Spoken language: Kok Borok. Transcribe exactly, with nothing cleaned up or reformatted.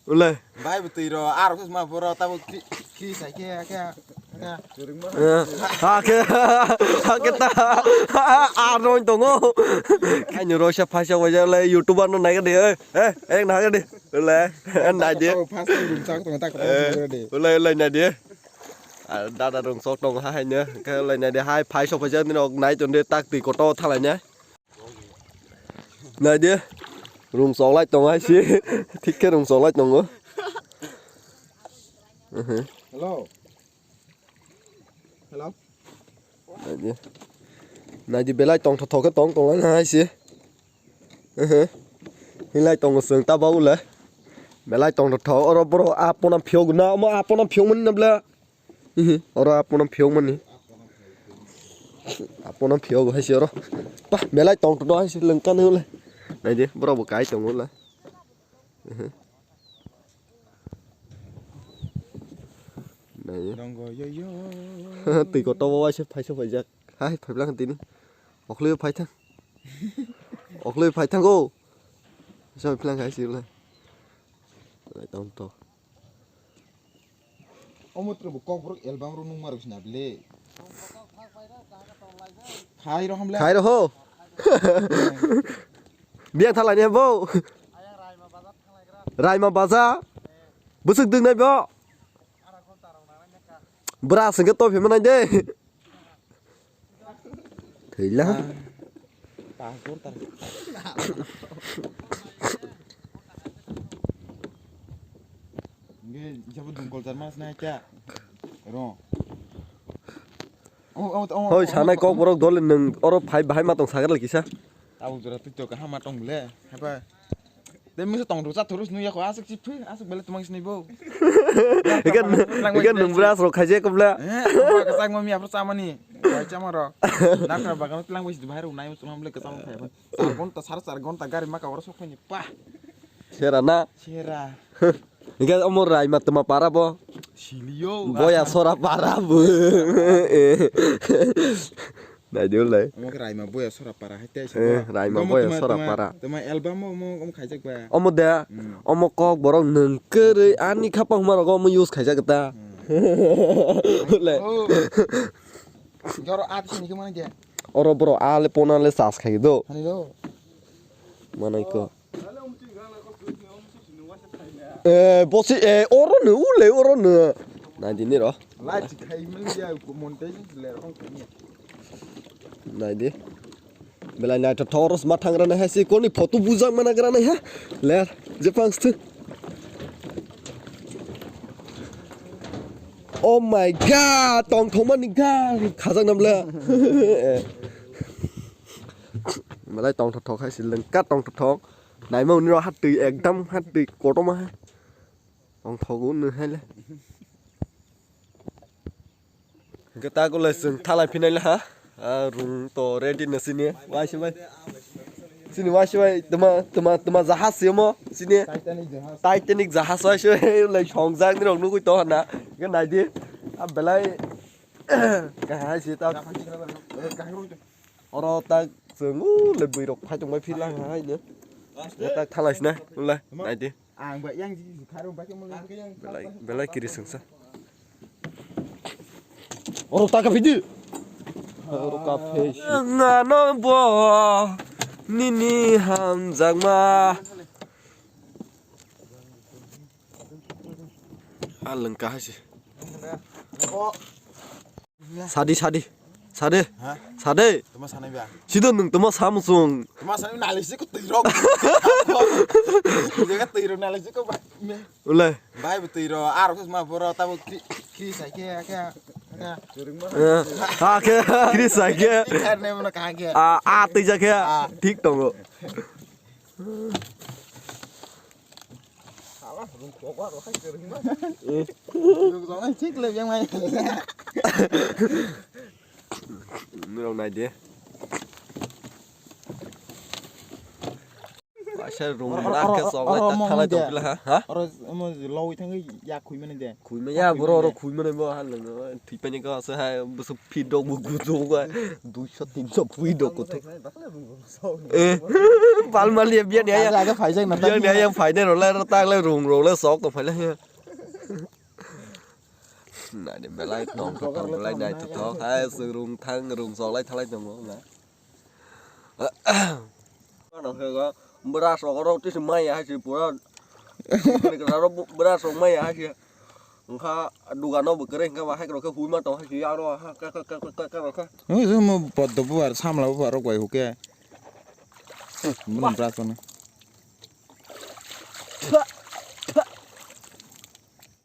Ulai. Bai bwtwi ro, aro khe ma boro tabo kri, kri sai khe, khe, khe. Eh, ha khe, ha khe ta, ar roi tongo. Ani roisa phaisa waja le YouTuber no nai de, eh, eh, ek na de. Ulai, nai de. First time room chak tongo, tak Eh, de. Ulai, ulai, nai de. Ah, dada rung sok tongo ha hai no. Khe ulai nai de, hai phai sok phaisa ni rok nai ton de, tak twi koto thalai ne. Nai de, rung sok lai tongo hai si. Thik khe rung sok lai tongo. Mhm. Hello. Hello. Nai de. Nai de belai tongthothok khe tong tong lai hai si. Mhm. Hinlai tongo chwng ta ba ule. Belai tongthothok oro borok a pona phiyok na, omo a pona phiyok mani na ble. Ihi, oro apono phiyok mani. Apono phiyok hai se oro. Pa, belai tong tong hai se lengka nang le. Nai de, borok bo kai tongo le. Ihi. Nai de. Dongo yo yo. Twi kotor bo waisa phaisa phaijak. Hai, phai blang tini. Okhli phai thang. Okhli phai thang go. Sa phlang hai se le. Lai tong to. Omo tere bo kokborok album rok nung ma rok sina bile. Khai rohom le. Khai roho. Biang thalai ni bo. Raima baja. Busuk ding nai bo. Bra sengke to phima nai de. Thwila. Passport tar. Nge jabo dungkol tar mas na kya? Ro. Oh, oh, oh, Hoi, oh, sanai oh, kok borok dol nung oro phai bahai ma tong sagar lagi sa. Tabuk jora twi to kaham ma tong bole. Haba. Te misa tong rwchap thurus nung yako aswk chip thwi, aswk bele tumang sini bo. Ikan, ikan nung bra aswk khaijak kobla. Eh, apa kesang mami apa sama ni? Wai chama ro. Nakra bagan tlang bai sidi bahar unai musulam le kesang phai. Char gonta, sar char gonta gari maka oro sok phai ni pa. Sera na? Sera. Ikan omo rai ma tuma para bo. Silio. Boya sora para bo. Eh. Nai de ulai. Omo khe Raima boya sora para hai tei Eh, sabo. Raima Omo boya tuma, sora tuma, para. Tuma album mo, mo, omo khaijak ba. Omo de, Hmm. Omo kok borok nung kwrwi ani khapang ma rogo omo use khaijak ta. Hmm. Ulai. Oh. Joro at sini khe mana je? Oro boro ale pona le sas khai do. Hani lo. Manai ko. Eh, bosi, eh, oro no, ule oro no. Nai dini ro. Live si khai mili ya, montage le rong khai. Nai di. Belai nai to thoros ma thangra na ha si koni photo bujak mana gra na ha. Le, je pang stu. Oh my God, tong thong mani ga khajak nam le. Belai tong thong thong hai si lengka tong thong thong. Naima uni ro hat twi ekdam hat twi kotorma hai. Ong thogo nung hai le. Hwnkhe ta gulai chwng thalai phinai le ha. Ah, rung to ready no sini. Wai se bai. Sini wai se bai. Tuma, tuma, tuma jahaj se mo. Sini. Titanic jahaj. Titanic jahaj wai se bai. Lai songjak ni rok nugui to hana. Hwnkhe nai di. Ah, belai. Kahai se ta. Oro ta chwng u le bui rok phai tong bai phi lang hai ne. Ta thalai sina. Ulai. Nai di. Ang ba yang ji ji kharo ba ke mo le. Belai, belai kiri sengsa. Oro ta ka phidi. Oro ka phe. Ngano bo nini hamjakma. A lengka hai se. Sadi, sadi. Sadi. Ha? Sadi. Tuma sanai ba? Sido nung tuma samusung. Tuma sanai nalisi ko tiro. Jaga tiro nalisi ko ba. Ulai. Bai bu tiro. Aro kus ma boro tabo kri, kri sai ke, ke, ke. Eh, ha ke, kri sai ke. Kar ne mana kaha ke. A, a tija ke. Ah. Thik tongo. Nurok nai de. Wah, Khe rung oro, rak oro, khe oro, sok lai oro, tak omo thalai de. Tong pila ha? Ha? Oro omo lowi thangwi yak khui mani de. Khui mani ya boro oro khui mani bo ha lwngo. Thwi pani ko se hai busu fit dok bu gu dok ga. Duiso tinso phui dok ko thek. Eh, pal mal ya biya ni ya. Aga, aga phai jak na biya ni ya phai ne ro lai ro tak lai rung ro lai sok to phai lai. Nai de belai tong tong belai nai to thok. Hai se rung thang rung sok lai thalai tongo na. Ano hego, bwrasrok oro tisi maya hai se pura. Bwrasrok maya hai se. Wngkha dugano bo kwrwi hwnkha ba hai rok khe huima tong hai se aro ha ka ka ka ka ka ka ka. Nung se mo poddo buar samla buar rok bai huke. Bini bwrasrok no.